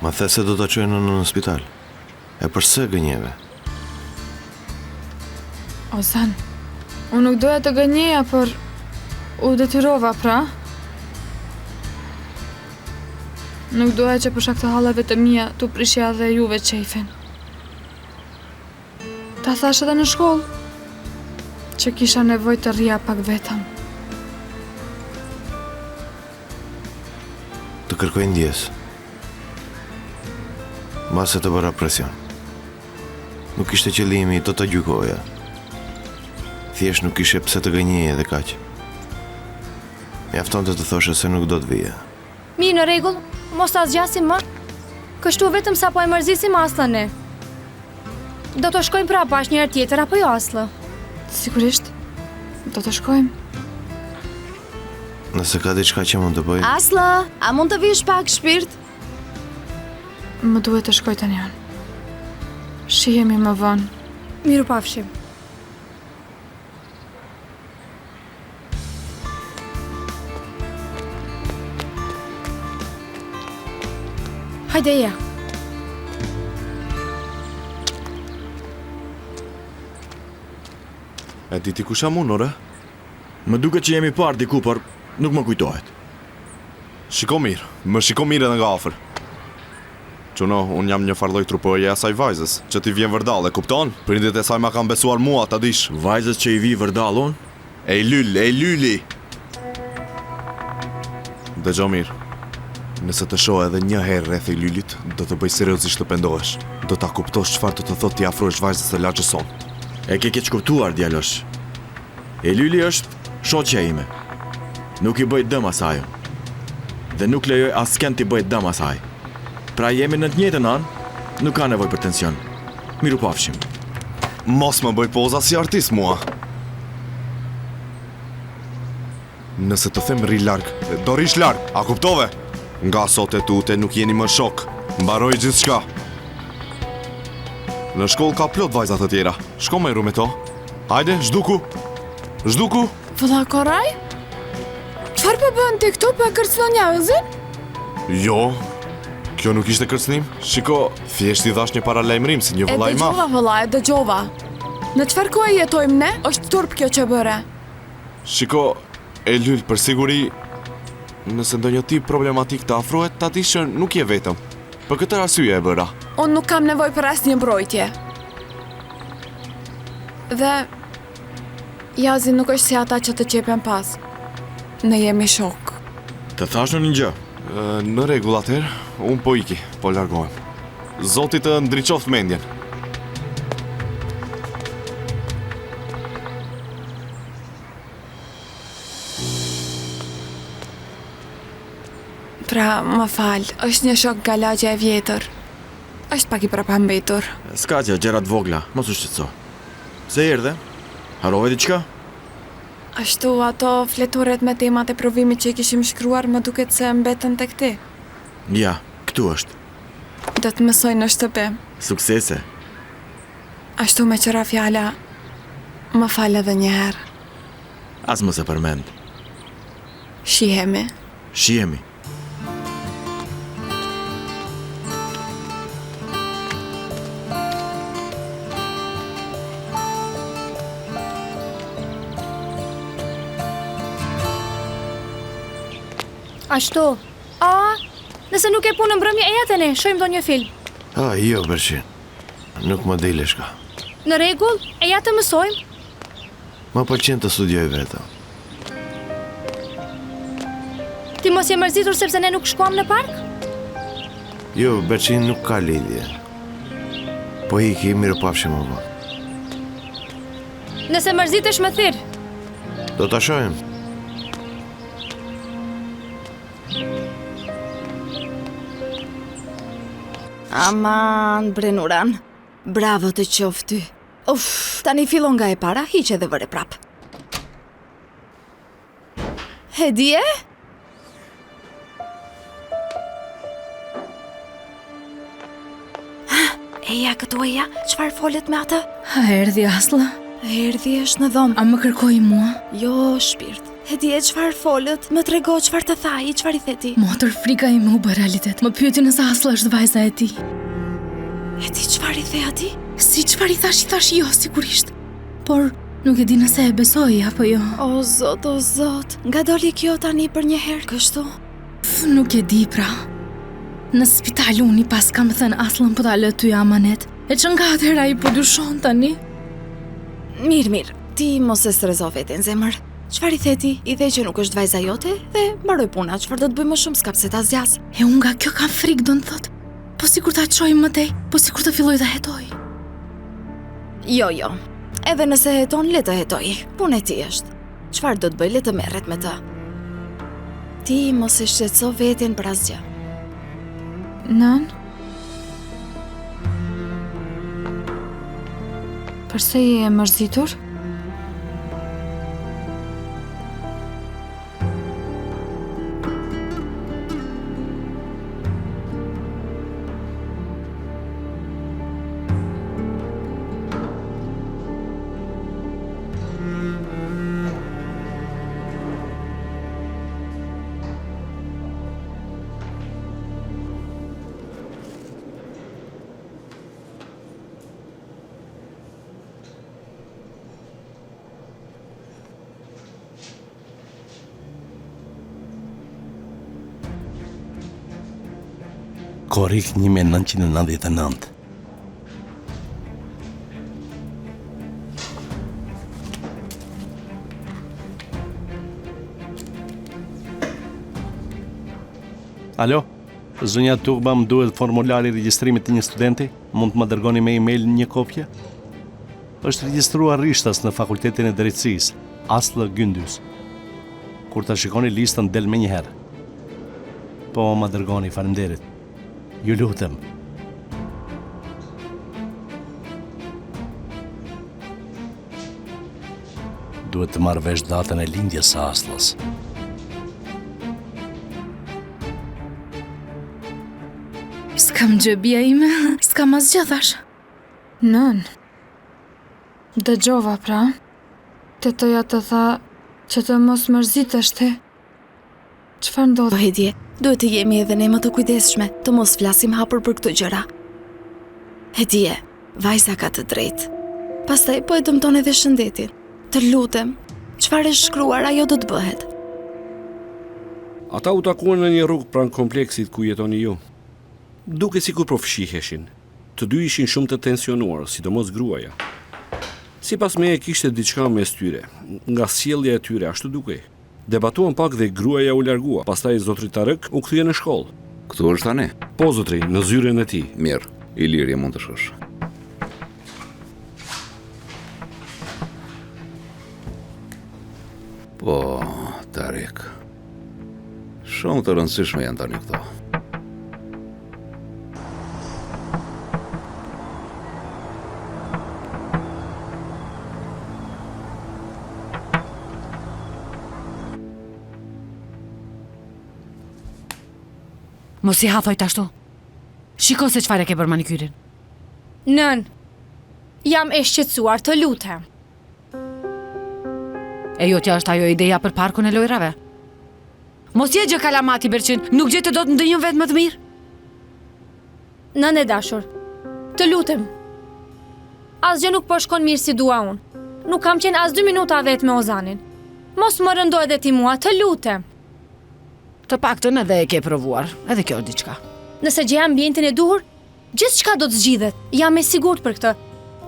Më the se do ta çoje nënën në spital. E përse gënjeve? Ozan, unë nuk doja të gënjeja, por u detyrova pra. Nuk doja që për shkak të halleve të mia t'u prishja edhe juve qejfin. Ta thashë edhe në shkollë që kisha nevojë të rrija pak vetëm. Të kërkoj ndjesë. Mbase të bëra presion. Nuk ishte qëllimi të të gjykoja. Thjesht nuk kishe pse të gënjeje dhe kaq. Mjaftonte të thoshe se nuk do të vije. Mirë, në rregull, mos ta zgjasim më. Kështu vetëm sa po e mërzisim Asllën ne. Do të shkojmë pra bashkë një herë tjetër apo jo Asllë? Sigurisht, do të shkojmë. Nëse ka diçka që mund të bëj. Asllë, a mund të vish pak shpirt? Më duhet të shkoj tani unë. Shihemi më vonë. Mirupafshim. Hajde eja. E di ti kush jam unë, ore? Më duket që jemi parë diku, por nuk më kujtohet. Shiko mirë, më shiko mirë edhe nga afër. Çuno, unë jam një farë lloj truproje e asaj vajzës, që t'i vjen vërdallë, e kupton? Prindërit e saj ma kanë besuar mua, ta dish. Vajzës që i vij vërdallë unë? Ejlyl, Ejlyli! Dëgjo mirë. Nëse të shoh edhe një herë rreth Ejlylit, do të bëj seriozisht të pendohesh. Do ta kuptosh çfarë do të thotë t'i afrohesh vajzës së lagjes sonë. E ke keqkuptuar, djalosh. Ejlyli është shoqja ime. Nuk i bëj dëm asaj unë. Dhe nuk lejoj askënd t'i bëjë dëm asaj. Pra jemi në të njëjtën anë, nuk ka nevojë për tension. Mirupafshim. Mos më bëj poza si artist mua. Nëse të them rri larg, do rrish larg, a kuptove? Nga sot e tutje nuk jeni më shokë. Mbaroi gjithçka. Në shkollë ka plot vajza të tjera. Shko merru me to. Hajde, zhduku. Zhduku. Vëlla Koray? Çfarë po bën ti këtu po e kërcënon Jazin? Jo. Kjo nuk ishte kërcënim. Shiko, thjesht i dhashë një paralajmërim si një vëlla i madh. E dëgjova vëlla, e dëgjova. Në çfarë kohe jetojmë ne? Është turp kjo që bëre. Shiko, Ejlyl, për siguri, nëse ndonjë tip problematik të afrohet, ta dish që nuk je vetëm. Për këtë arsye e bëra. Unë nuk kam nevojë për asnjë mbrojtje. Dhe Jazi nuk është si ata që të qepen pas. Ne jemi shokë. Të thashë unë një gjë. Në rregull atëherë, unë po iki, po largohem. Zoti të ndriçoftë mendjen. Pra, më fal, është një shok nga lagja e vjetër. Është pak i prapambetur. S'ka gjë, gjëra të vogla, mos u shqetëso. Pse erdhe? Harrove diçka? Ashtu, ato fletoret me temat e provimit që i kishim shkruar, më duket se mbetën tek ti. Ja, këtu është. Do të mësoj në shtëpi. Suksese. Ashtu meqë ra fjala, më fal edhe një herë. As mos e përmend. Shihemi. Shihemi. Ashtu. A, nëse nuk ke punë në mbrëmje, eja te ne, shohim ndonjë film. A, jo, Berçin. Nuk më del shka. Në rregull, eja të mësojmë. Më pëlqen të studioj vetëm. Ti mos je mërzitur sepse ne nuk shkuam në park? Jo, Berçin nuk ka lidhje. Po iki, mirupafshim më vonë. Nëse mërzitesh më thirr. Do ta shohim. Aman, bre Nuran. Bravo të qoftë ty. Uf, tani fillo nga e para, hiqe dhe vëre prapë. Hedije? Eja këtu eja, çfarë folët me atë? A erdhi Aslla? Erdhi është në dhomë. A më kërkoi mua? Jo, shpirt. Hedije, çfarë folët? Më trego çfarë të tha ai, çfarë i the ti? Motër, frika ime u bë realitet. Më pyeti nëse Aslla është vajza e tij. E ti çfarë i the atij? Si çfarë i thashë, i thashë jo, sigurisht. Por nuk e di nëse e besoi apo jo. O zot, o zot, nga doli kjo tani përnjëherë kështu? Pff, nuk e di pra. Në spital unë i paskam thënë Asllën po ta lë ty amanet. E që nga atëherë ai po dyshon tani? Mirë, mirë, ti mos e streso veten zemër. Çfarë i the ti? I the që nuk është vajza jote dhe mbaroi puna. Çfarë do të bëj më shumë s'ka pse ta zgjas. E unë nga kjo kam frikë do të thotë. Po sikur ta çoj më tej, po sikur të filloj të hetoj. Jo, jo. Edhe nëse heton, le të hetojë. Punë e tij është. Çfarë do të bëjë, le të merret me të. Ti mos e shqetëso veten për asgjë. Nënë? Përse je e mërzitur? Korrik 1999. Alo, zonja Tugba, më duhet formulari i regjistrimit të një studenti? Mund të më dërgoni me email një kopje? Është regjistruar rishtas në Fakultetin e Drejtësisë, Asllë Gyndys. Kur ta shikoni listën del menjëherë. Po ma dërgoni, faleminderit. Ju lutem. Duhet të marr vesh datën e lindjes së Asllës. S'kam gjë, bija ime, s'kam asgjë, thashë. Nënë, dëgjova pra, tetoja të tha që të mos mërzitesh ti. Çfarë ndodhi? Po Hedije, duhet të jemi edhe ne më të kujdesshme, të mos flasim hapur për këto gjëra. Hedije, vajza ka të drejtë. Pastaj po e dëmton edhe shëndetin. Të lutem, çfarë është shkruar ajo do të bëhet. Ata u takuan në një rrugë pranë kompleksit ku jetoni ju. Dukej sikur po fshiheshin. Të dy ishin shumë të tensionuar, sidomos gruaja. Sipas meje kishte diçka mes tyre, nga sjellja e tyre ashtu dukej. Debatuan pak dhe gruaja u largua, pastaj zotëri Tarëk u kthye në shkollë. Këtu është tani? Po zotëri, në zyrën e tij. Mirë, Ilirje mund të shkosh. Po, Tarik. Shumë të rëndësishme janë tani këto. Mos i ha thonjtë ashtu. Shiko se çfarë e ke bërë manikyrin. Nënë, jam e shqetësuar, të lutem. E jotja është ajo ideja për parkun e lojrave. Mos je gjë kalama ti Berçin, nuk gjete dot ndonjë vend më të mirë? Nënë e dashur, të lutem. Asgjë nuk po shkon mirë si dua unë. Nuk kam qenë as dy minuta vetë me Ozanin. Mos më rëndo edhe ti mua, të lutem. Të paktën edhe e ke provuar, edhe kjo është diçka. Nëse gjej ambientin e duhur, Gjithçka do të zgjidhet, jam e sigurt për këtë.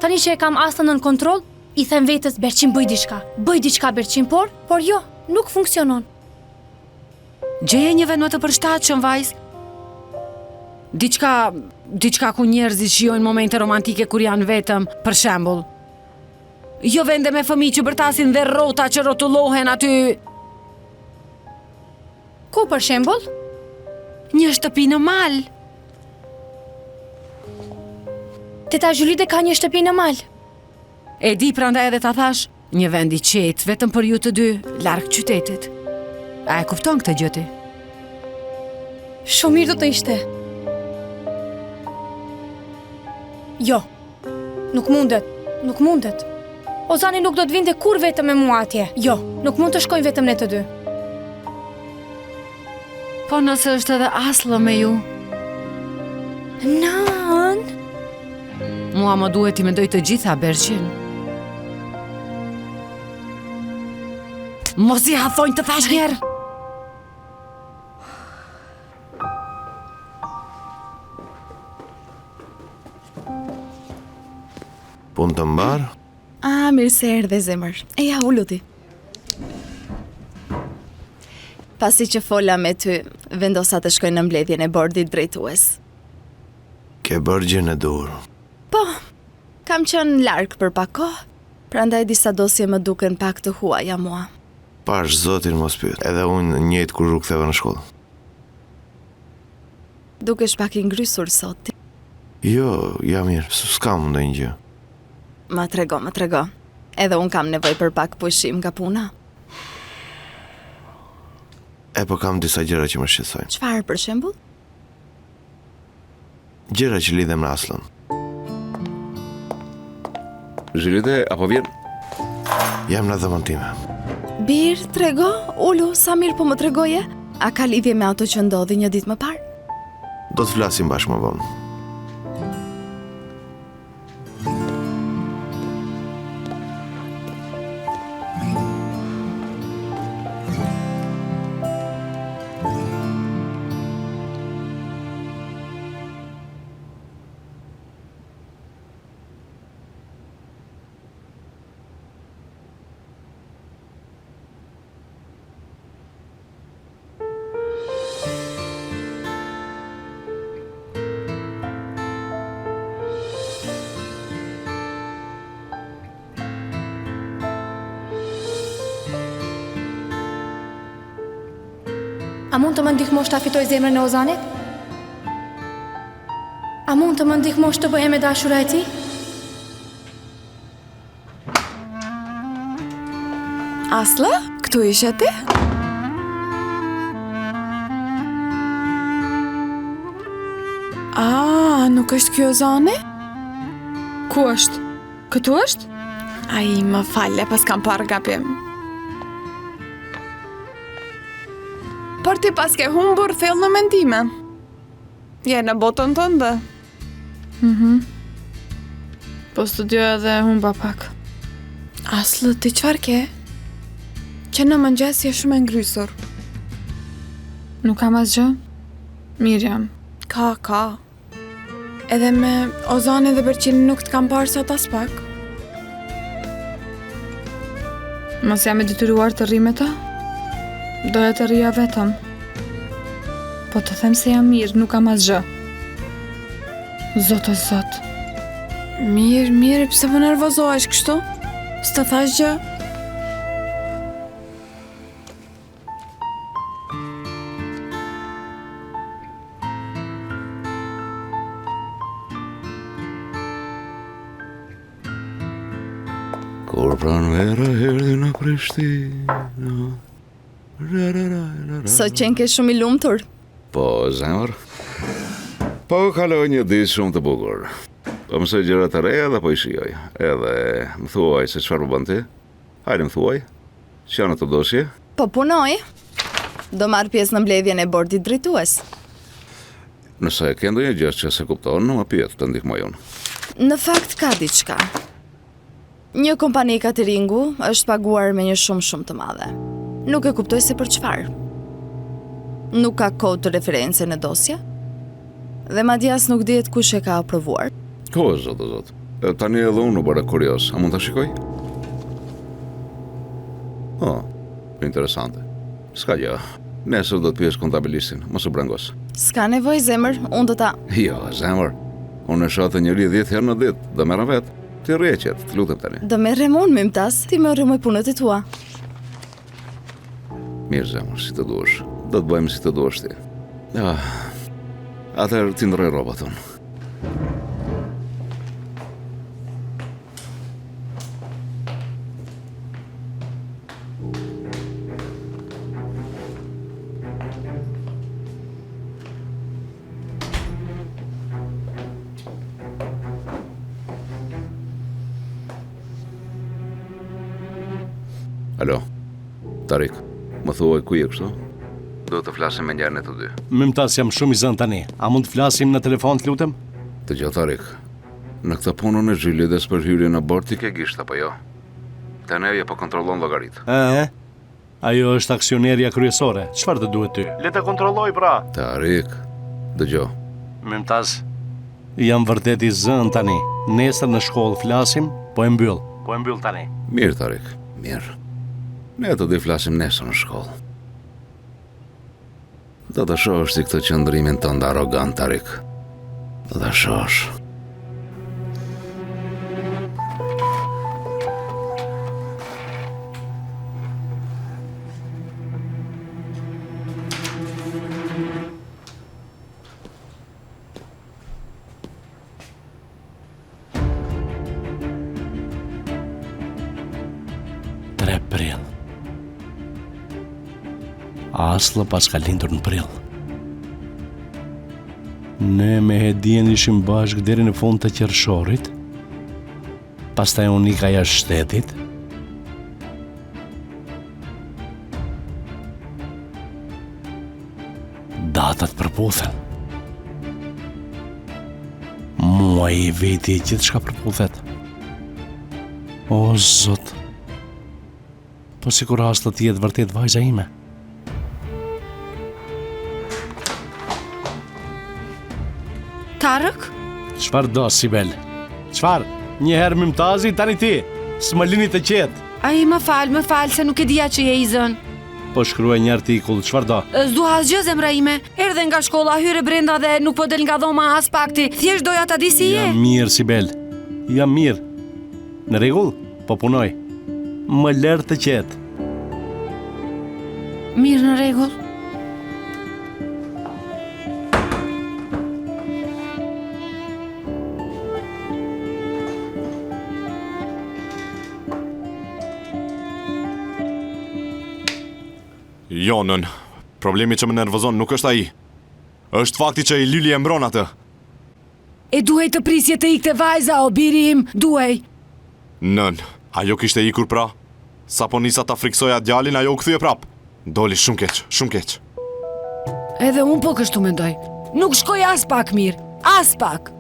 Tani që e kam Asllën nën kontroll, i them vetes Berçin bëj diçka, bëj diçka Berçin, por, por jo, nuk funksionon. Gjeje një vend më të përshtatshëm, vajzë. Diçka, diçka ku njerëzit shijojnë momente romantike kur janë vetëm, për shembull. Jo vende me fëmijë që bërtasin dhe rrota që rrotullohen aty. Ku për shembull? Një shtëpi në mal. Teta Zhulide ka një shtëpi në mal. E di prandaj edhe ta thashë, një vend i qetë vetëm për ju të dy, larg qytetit. A e kupton këtë gjë ti? Shumë mirë do të ishte. Jo. Nuk mundet, nuk mundet. Ozani nuk do të vinte kurrë vetëm me mua atje. Jo, nuk mund të shkojmë vetëm ne të dy. Po nëse është edhe Asllë me ju? Nënë! Mua më duhet t'i mendoj të gjitha, Berqin. Mos i ha thonjtë të thashë njëherë! Punë të mbarë? A, mirë se erdhe zemër. Eja, ulu ti. Pasi që fola me ty, vendosa të shkoj në mbledhjen e bordit drejtues. Ke bërë gjënë e duhur. Po, kam qenë larg për pak kohë, prandaj disa dosje më duken pak të huaja mua. Pash zotin mos pyet. Edhe unë njëjtë kur u ktheva në shkollë. Dukesh pak i ngrysur sot. Jo, jam mirë, s'kam ndonjë gjë. Ma trego, ma trego. Edhe unë kam nevojë për pak pushim nga puna. E po kam disa gjëra që më shqetësojnë. Çfarë për shembull? Gjëra që lidhen me Asllën. Zhilide, a po vjen? Jam në dhomën time. Bir, trego, ulu, sa mirë po më tregoje? A ka lidhje me ato që ndodhi një ditë më parë? Do të flasim bashkë më vonë. A mund të më ndihmosh ta fitoj zemrën e Ozanit? A mund të më ndihmosh të bëhem e dashura e tij? Asllë, këtu ishe ti? A, nuk është ky Ozani? Ku është? Këtu është? Ai, më fal, e paskam parë gabim. Por ti paske humbur thellë në mendime. Je në botën tënde. Mhm. Po studioja dhe humba pak. Asllë, ti çfarë ke? Që në mëngjes je shumë e ngrysur. Nuk kam asgjë. Mirë jam. Ka, ka. Edhe me Ozanin dhe Berqinin nuk të kam parë sot aspak. Mos jam e detyruar të rri me ta? Doja të rrija vetëm. Po të them se jam mirë, nuk kam asgjë. Zot o zot. Mirë, mirë, pse po nervozohesh kështu? S'të thashë gjë? Kur pranvera erdhi në Prishtinë Sot qenke shumë i lumtur. Po, zemër. Po kaloj një ditë shumë të bukur. Po mësoj gjëra të reja dhe po i shijoj. Edhe më thuaj se çfarë po bën ti? Hajde më thuaj. Ç'janë ato dosje? Po punoj. Do marr pjesë në mbledhjen e bordit drejtues. Nëse ke ndonjë gjë që s'e kupton, më pyet, të ndihmoj unë. Në fakt ka diçka. Një kompani cateringu është paguar me një shumë shumë të madhe. Nuk e kuptoj se për çfarë. Nuk ka kod reference në dosje. Dhe madje as nuk dihet kush e ka aprovuar. O, zot, o zot. Tani edhe unë u bëra kurioz. A mund ta shikoj? Oh, interesante. S'ka gjë. Nesër do të pyes kontabilistin, mos u brengos. S'ka nevojë zemër, unë do ta... Jo, zemër. Unë e shoh atë njeri 10 herë në ditë, do merrem vetë. Ti rri e qetë, të lutem tani. Do merrem unë, Mymtaz, ti merru me punët e tua. Mirë zemër, si të duash. Do të bëjmë si të duash ti. Ah. Atëherë t'i ndërroj rrobat unë. Alo, Tarik, më thuaj ku je kështu? Duhet të flasim me njëherë ne të dy. Mymtaz, jam shumë i zënë tani. A mund të flasim në telefon, të lutem? Dëgjo, Tarik, në këtë punën e Zhylides për hyrje në bord ti ke gisht, apo jo? Tani ajo po kontrollon llogaritë. Ëh, ajo është aksionerja kryesore. Çfarë të duhet ty? Le të kontrollojë pra. Tarik, dëgjo. Mymtaz, jam vërtet i zënë tani. Nesër në shkollë flasim, po e mbyll. Po e mbyll tani. Mirë, Tarik, mirë. Ne të dy flasim nesër në shkollë. Do ta shohësh ti këtë qëndrimin tënd arrogant, Tarik. Do ta shohësh. 3 prill. Aslla paska lindur në prill. Ne me Hedien ishim bashkë deri në fund të qershorit. Pastaj unë ika jashtë shtetit. Datat përputhen. Muaji, viti, gjithçka përputhet. O, zot. Po sikur Aslla të jetë vërtet vajza ime. Tarëk? Çfarë do, Sibel? Çfarë? Një herë Mymtazi, tani ti. S'më lini të qetë. Ai, më fal, më fal, se nuk e dija që je i zënë. Po shkruaj një artikull, çfarë do? S'dua asgjë zemra ime. Erdhe nga shkolla, hyre brenda dhe nuk po del nga dhoma aspak ti. Thjesht doja ta di si je. Jam mirë, Sibel. Jam mirë. Në rregull, po punoj. Më lër të qetë. Mirë në rregull. Jo, nënë. Problemi që më nervozon nuk është ai. Është fakti që Ejlyli e mbron atë. E duhej të prisje të ikte vajza, o biri im, duhej. Nënë, ajo kishte ikur pra? Sapo nisa ta frikësoja djalin, ajo u kthye prapë. Doli shumë keq, shumë keq. Edhe unë po kështu mendoj. Nuk shkoi aspak mirë, aspak.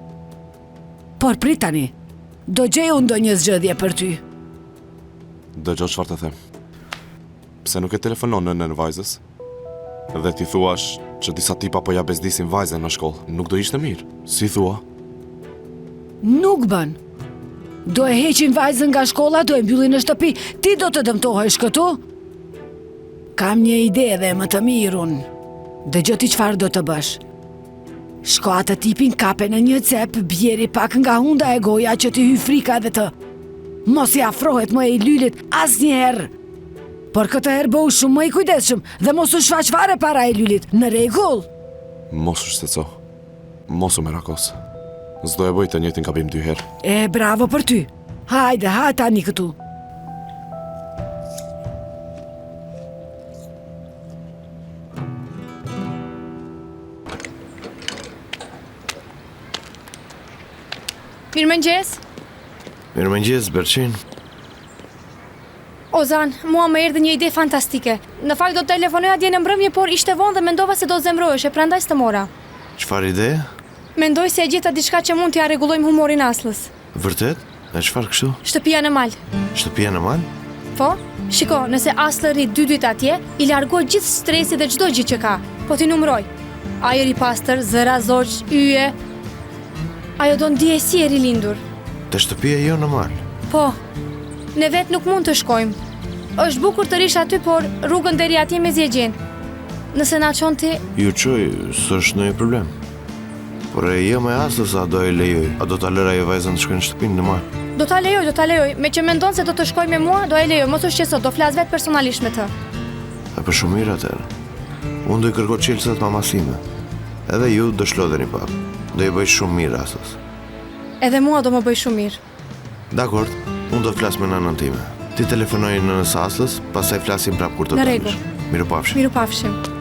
Por prit tani, do gjej unë ndonjë zgjidhje për ty. Dëgjo çfarë të them. Pse nuk e telefonon nënën e vajzës? Dhe t'i thuash që disa tipa po ia bezdisin vajzën në shkollë, nuk do ishte mirë. Si thua? Nuk bën. Do e heqin vajzën nga shkolla, do e mbyllin në shtëpi. Ti do të dëmtohesh këtu? Kam një ide edhe më të mirë unë. Dëgjo ti çfarë do të bësh. Shko atë tipin kape në një cep, bjeri pak nga hunda e goja që t'i hyjë frika dhe të mos i afrohet më Ejlylit asnjëherë. Por këtë herë bëhu shumë më i kujdesshëm dhe mos u shfaq fare para Ejlylit, në rregull. Mos u shqetëso. Mos u merakos. S'do e bëj të njëjtin gabim dy herë. E, bravo për ty. Hajde, ha tani këtu. Mirëmëngjes. Mirëmëngjes, Berçin. Ozan, mua më erdhi një ide fantastike. Në fakt do të telefonoja dje në mbrëmje, por ishte vonë dhe mendova se do të zemëroheshe, prandaj s'të mora. Çfarë ide? Mendoj se e gjeta diçka që mund t'ia rregullojmë humorin Asllës. Vërtet? E çfarë kështu? Shtëpia në mal. Shtëpia në mal? Po, shiko, nëse Asllë rri dy ditë atje, i largohet gjithë stresi dhe çdo gjë që ka. Po t'i numëroj. Ajër i pastër, zëra zogjsh, yje. Ajo do ndihej si e rilindur. Te shtëpia jonë në mal. Po. Ne vetë nuk mund të shkojmë. Është bukur të rrish aty, por rrugën deri atje mezi e gjen. Nëse na çon ti, Ju çoj, s'është ndonjë problem. Por e ëma e Asllës a do e lejojë, a do ta lërë ajo vajzën të shkojë në shtëpinë në mal? Do ta lejojë, do ta lejojë. Meqë mendon se do të shkojë me mua, do e lejojë, mos u shqetëso, do flas vetë personalisht me të. E po shumë mirë atëherë. Unë do i kërkoj çelësat mamasë sime. Edhe ju do shlodheni pak. Do i bëjë shumë mirë Asllës. Edhe mua do më bëjë shumë mirë. Dakord, unë do flas me nënën time. Ti telefonoji nënës së Asllës, pastaj flasim prapë kur të dalësh. Në rregull. Mirupafshim. Mirupafshim.